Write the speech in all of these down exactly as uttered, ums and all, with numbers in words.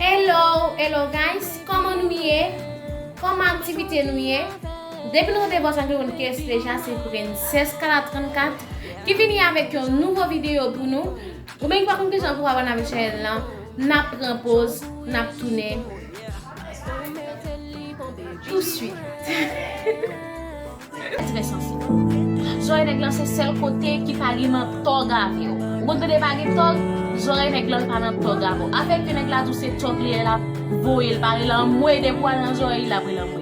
Hello, hello guys, kòman nou ye? Kòman aktivite nou ye? Depi nou tande vwa sa, nou konn kiyès deja, se Princess Kala trannkat ki vini avèk yon nouvo videyo pou nou. Ou menm ki pa konn kijan pou w abòne avèk chanèl lan, n ap pran poz, n ap tounen touswit. Trè sansib. Zòrèy nèg lan se sèl kote ki pa gen nan tòg avè w. Ou konn tande pa gen tòg, zòrèy nèg lan pa nan tòg avè w. Afè ke nèg la di w se tòg li ye, l ap voye l, pare l anmwe, depi w al nan zòrèy li, l ap rele anmwe.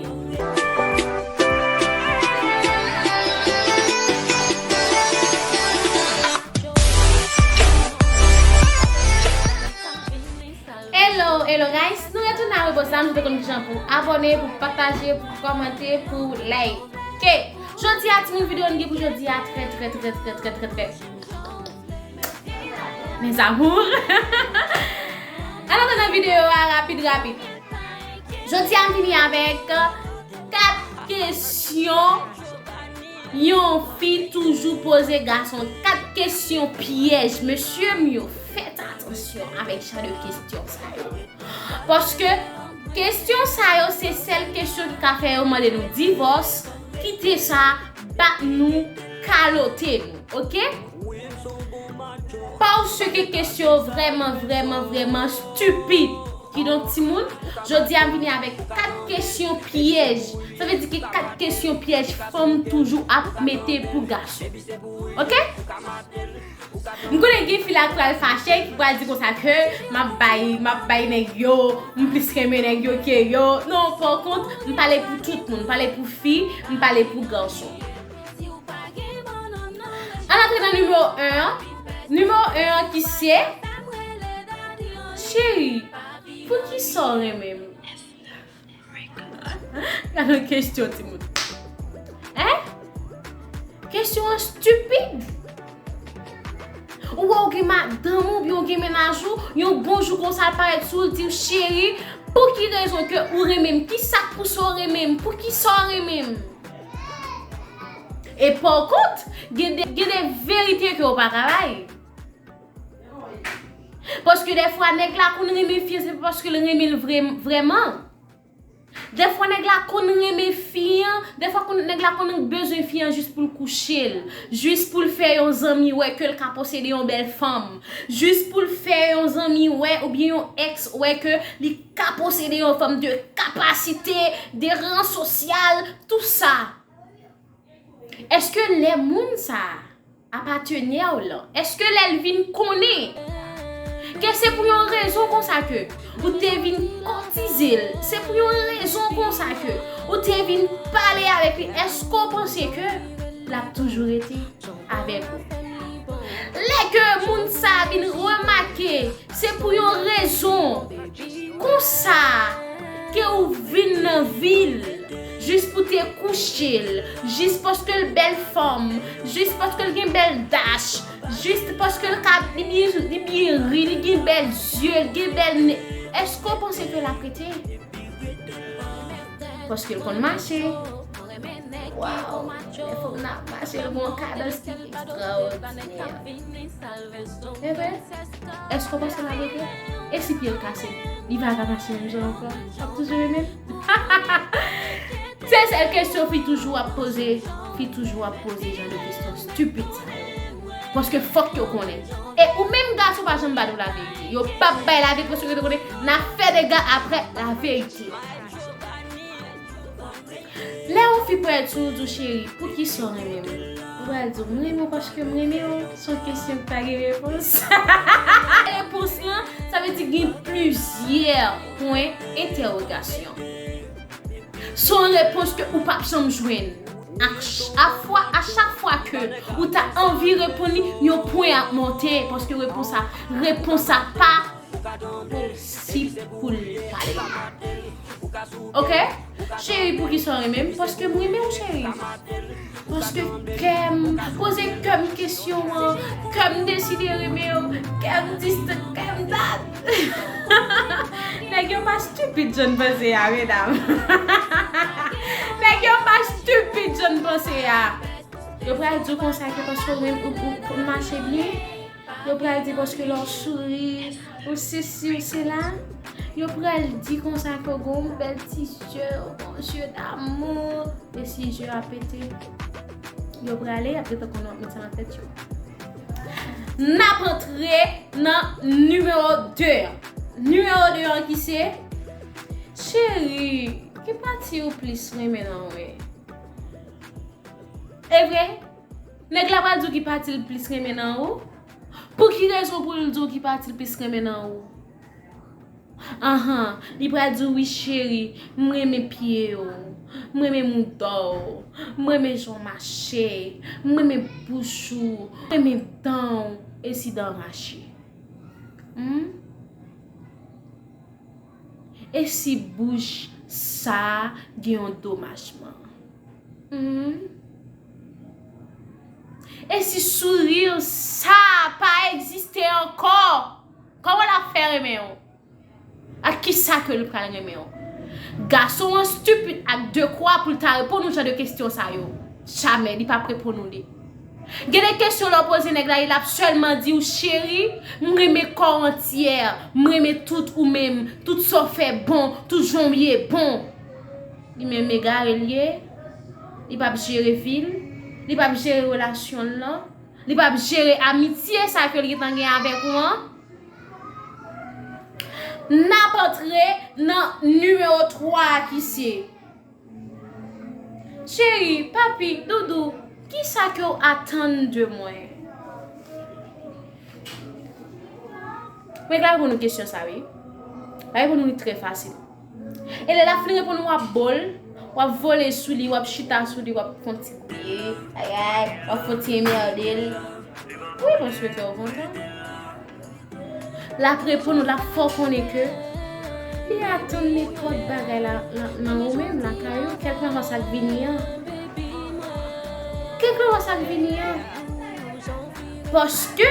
Hello, hello guys, nou retounen avèk poz la, nou te konn kijan pou abòne, pou pataje, pou kòmante, pou like. Jodi a, timoun, videyo n gen pou jodi a trè, trè, trè, trè, trè, trè, trè. Mes amours. An atandan videyo a rapid, rapid. Jodi a, m vini avèk kat kesyon yon fi toujou poze gason. Kat kesyon pyèj. Mesye m yo, fèt atansyon avèk jan de kesyon sa yo. Paske kesyon sa yo, se sèl kesyon ki ka fè yo mande nou divòs, kite sa, bat nou, kalote nou, oke? Paske kesyon vrèman, vrèman, vrèman stupid. Kidonk, timoun, jodi a m vini avèk kat kesyon pyèj. Sa vle di ke kat kesyon pyèj fanm toujou ap mete pou gason. Oke? M konnen gen fi la k pral fache, ki pral di konsa ke m ap bay, m ap bay nèg yo, m plis renmen nèg yo ke yo. Non, pa kont, m pale pou tout moun, m pale pou fi, m pale pou gason. Ann antre nan nimewo en an. Nimewo en an ki se, cheri, poukisa w renmen m? Gade yon kesyon, timoun. Hein? Kesyon an stupid. Ou wè w gen madanm ou, oubyen w gen mennaj ou, yon bon jou konsa l parèt sou ou, l di w, cheri, pou ki rezon ke ou renmen m? Kisa k pouse w renmen m? Poukisa w renmen m? E pa kont, gen de, gen de verite ke w pa ka bay. Paske dèfwa, nèg la konn renmen fi an, se pa paske l renmen l vre, vrèman. Dèfwa, nèg la konn renmen fi an, dèfwa, konn, nèg la konn bezwen fi an jis pou l kouche l, jis pou l fè yon zanmi wè ke l ka posede yon bèl fanm, jis pou l fè yon zanmi wè, oubyen yon èks wè ke li ka posede yon fanm de kapasite, de ran sosyal, tou sa. Èske lè moun sa a, patenè w lan, èske lè l vin konnen ke se pou yon rezon konsa ke ou te vin kòtize l, se pou yon rezon konsa ke ou te vin pale avèk li, èske w panse ke l ap toujou rete avèk ou? Lè ke moun sa a vin remake se pou yon rezon konsa ke ou vin nan vi l, jis pou te kouche l, jis paske l bèl fanm, jis paske l gen bèl dach, jis paske l ka, li byen, li byen ri, li gen bèl zye, li gen bèl ne. Èske w panse ke l ap rete? Paske l konn mache. Waw, lè fanm nan ap mache, l gen yon kadans ki ekstraòdinè. Enben, èske w panse l ap rete? E si pye l kase? Li pa ka mache menm jan ankò? W ap toujou renmen l? Se sèl kesyon fi toujou ap poze, fi toujou ap poze jan de kesyon stupid sa yo. Paske fòk yo konnen. E ou menm gason pa janm ba nou laverite. Yo p ap bay laverite paske yo te konnen n ap fè dega aprè laverite. Lè yon fi pral di w, di w, cheri, poukisa w renmen m? Ou pral di w, m renmen w paske m renmen w. Se yon kesyon ki pa gen repons. Repons lan, sa vle di gen plizyè pwen entèwogasyon. Se yon repons ke ou p ap janm jwenn. A ch-, a fwa, a chak fwa ke ou ta anvi reponn li, yon pwen ap monte, paske repons sa, repons sa pa posib pou l pale. Oke? Cheri, poukisa w renmen m? Paske m renmen w, cheri. Paske kè m, poze kè m kesyon an, kè m deside renmen w, kè m dis, kè m dat. Nèg yo pa stupid jan n panse a, medam. Nèg yo pa stupid jan n panse a. Yo pral di w konsa ke paske w menm ou, ou konn mache byen, Yo pral di paske lè w souri, ou sesi, ou sela. Yo pral di konsa ke w gen yon bèl ti zye, yon bon zye damou. E si zye a pete, yo prale, y ap gentan konnen w ap met sa nan tèt yo. N ap antre nan nimewo de an. Nimewo de an ki se, cheri, ki pati ou plis renmen nan mwen? E vre, nèg la pral di w ki pati l plis renmen nan ou. Pou ki rezon pou l di w ki pati l plis renmen nan ou? Anhan, li pral di w, wi cheri, m renmen pye w, m renmen mouda w, m renmen jan w mache, m renmen bouch ou, m renmen dan w, e si dan w rache? Hmm? E si bouch sa a gen yon domajman? Hmm? E si souri sa a pa egziste ankò? Kòman l ap fè renmen w? Ak kisa ke l pral renmen w? Gason an stipid ak dekwa pou l ta reponn ou jan de kesyon sa yo. Jamè, li p ap reponn ou li. Gen de kesyon lè w poze nèg la, li ap sèlman di w, cheri, m renmen kò w antyè, m renmen tout ou menm, tout sa w fè bon, tout jan w ye bon. Li menm egare l ye, li p ap jere vi l, li p ap jere relasyon l lan, li p ap jere amitye sa ke l gentan gen avèk ou an. N ap antre nan nimewo twa a ki se, cheri, papi, doudou, kisa ke w atann de mwen? Mwen ka reponn ou kesyon sa, wi. Ka reponn ou li trè fasil. E lè l ap fin reponn ou, w ap bo l, w ap vole sou li, w ap chita sou li, w ap fè yon ti kriye, ayay, w ap fè yon ti enmède l. Wi, paske kè w kontan. L ap reponn ou, l ap fè w konnen ke li atann nenpòt bagay la, la, nan ou menm, lakay ou, kèlkanswa sa k vini an. Kèlkanswa sa k vini an. Paske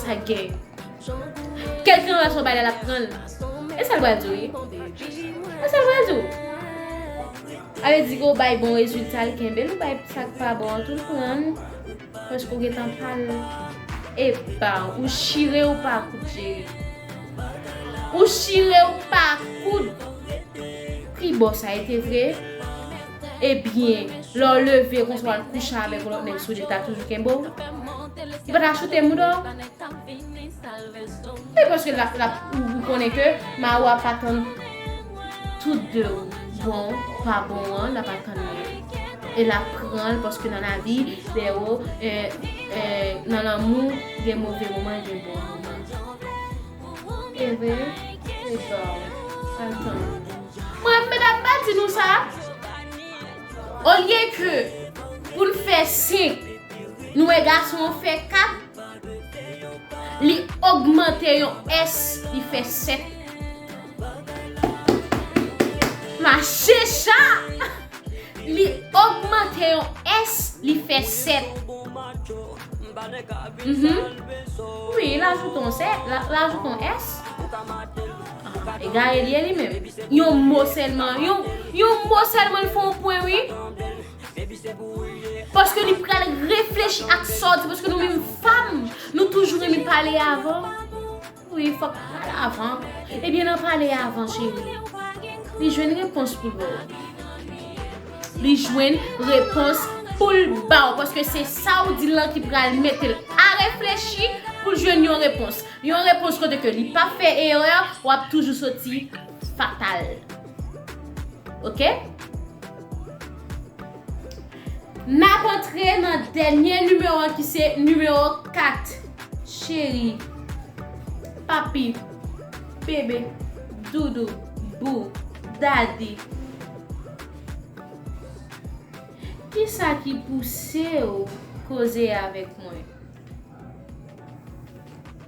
sa k gen. Kèlkanswa bagay la, l ap pran l. E sa l pral di w, wi. E sa l pral di w. A vle di ke w bay bon rezilta, l kenbe l, ou bay sa k pa bon an tou, l pran l. Paske w gentan pral. Epa, ou chire ou pa koud, cheri. Ou chire ou pa koud. Ki bò sa ye te vre? Ebyen, lè w leve konsa w al kouche avèk yon lòt nèg sou li, l ta toujou kenbe w? Li pa ta choute mouda w? E paske l ap, l ap, ou, ou konnen ke mari w ap atann tout de ou, bon, pa bon an, l ap atann li. E l ap pran l paske nan lavi, lè yo, eh, eh, nan lanmou, gen move moman, gen bon moman. E vre, e ba w, atann. Mwen, medam, pa di nou sa. Olye ke pou n fè senk, nou wè gason an fè kat, li ogmante yon S, li fè sèt. Mache cha! Li ogmante yon S, li fè sèt. Mhm. Wi, l ajoute yon sèt, l a-, l ajoute yon S. Ah, egare l ye li menm. Yon mo sèlman, yon, yon mo sèlman l fè yon pwen, wi. Paske li pral reflechi ak sa w di, paske nou menm fanm, nou toujou renmen pale avan. Wi, fòk pale avan. Ebyen, nan pale avan, cheri, li jwenn repons pou l ba w. Li jwenn repons pou l ba w, paske se sa w di l lan ki pral mete l a reflechi pou l jwenn yon repons. Yon repons kote ke li pa fè erè, w ap toujou soti fatal. Oke? N ap antre nan dènye nimewo an ki se nimewo kat. Cheri, papi, bebe, doudou, boo, daddy. Kisa ki pouse w koze avèk mwen?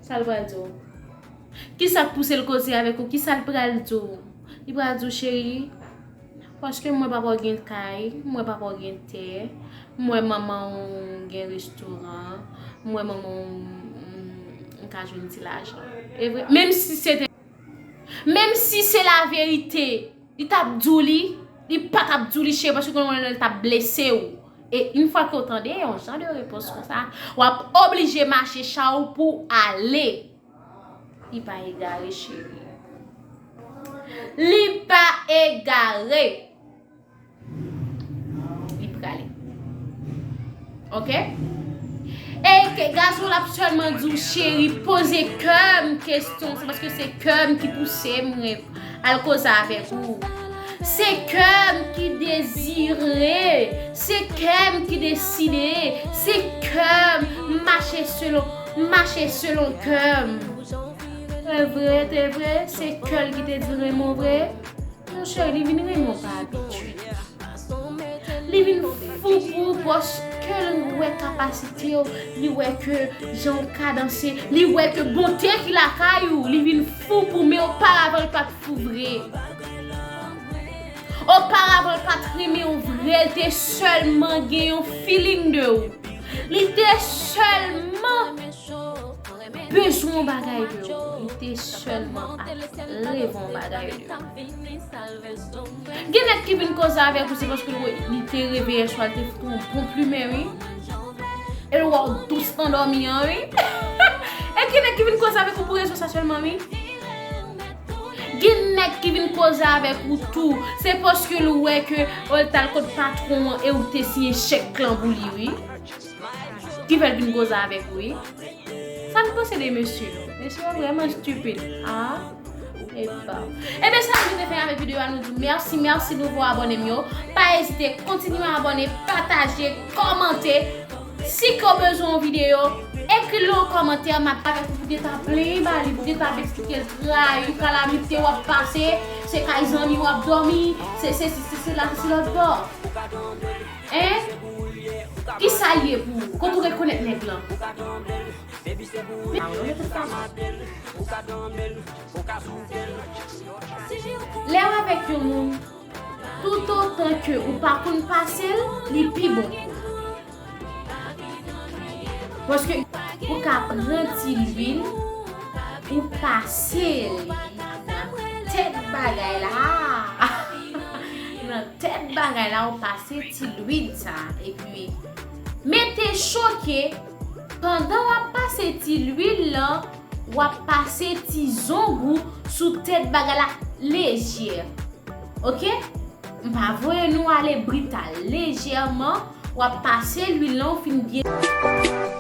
Sa l pral di w? Kisa k pouse l koze avèk ou? Kisa l pral di w? Li pral di w, cheri, paske m wè papa w gen kay, m wè papa w gen tè, m wè manman w gen restoran, m wè manman w, m, m ka jwenn ti lajan. E vre, menm si se te, menm si se laverite, li t ap di w li, li pa t ap di w li, cheri, paske konnen l t ap blese w. E yon fwa ke w tande yon jan de repons konsa, w ap oblije mache cha w pou w ale. Li pa egare, cheri. Li pa egare. Li prale. Ok? E ke gason l ap sèlman di w, cheri, poze kè m kesyon, se paske se kè m ki pouse m al koze avèk ou. Se kè m ki dezire, se kè m ki deside, se kè m, m mache selon, m mache selon kè m. Se vre, te vre, se kè l ki te di renmen w vre. Monchè, li vin renmen w pa abitye. Li vin fou pou ou paske l wè kapasite w, li wè ke jan w kadanse, li wè ke bonte ki lakay ou, li vin fou pou, men oparavan l pa t fou vre. Oparavan l pa t renmen w vre, l te sèlman gen yon feeling de ou. Li te sèlman bezwen yon bagay de ou. Li te sèlman ap reve yon bagay de ou. Gen nèg ki vin koze avèk ou, se paske l wè, li te reve yè swa, l te fout ou yon bon plimen, wi. E l wè w dous nan dòmi an, wi. E gen nèg ki vin koze avèk ou pou rezon sa sèlman, wi. Gen nèg ki vin koze avèk ou tou, se paske l wè ke ou t al kot patwon an e ou te siyen chèk lan pou li, wi. Ki fè l vin koze avèk ou, wi. Sa n panse de mesye yo? Mesye yo vrèman stupid. Ah, epa. Ebyen, se sa nou te fè avèk videyo a, nou di mèsi, mèsi nouvo abòne m yo. Pa ezite, kontinye abòne, pataje, kòmante. Si ke w bezwen yon videyo, ekri l nan kòmantè, m ap avèk ou pou te ta plenyen ba li, pou te ta eksplike l, trayi, kalamite w ap pase, se kay zanmi w ap dòmi, se, se, se, se, se la, se lòt bò. Hein? Kisa l ye pou ou? Kote w rekonèt nèg lan? Lè w avèk yon moun, toutotan ke ou pa konn pase l, li pi bon pou ou. Paske ou ka pran ti lwil, ou pase li nan tèt bagay la. Nan tèt bagay la, ou pase ti lwil sa. Epi, mete cho ke pandan w ap pase ti lwil lan, w ap pase ti zong ou sou tèt bagay la lejè. Ok? M pa voye nou ale brital. Lejèman, w ap pase lwil lan, ou fin byen.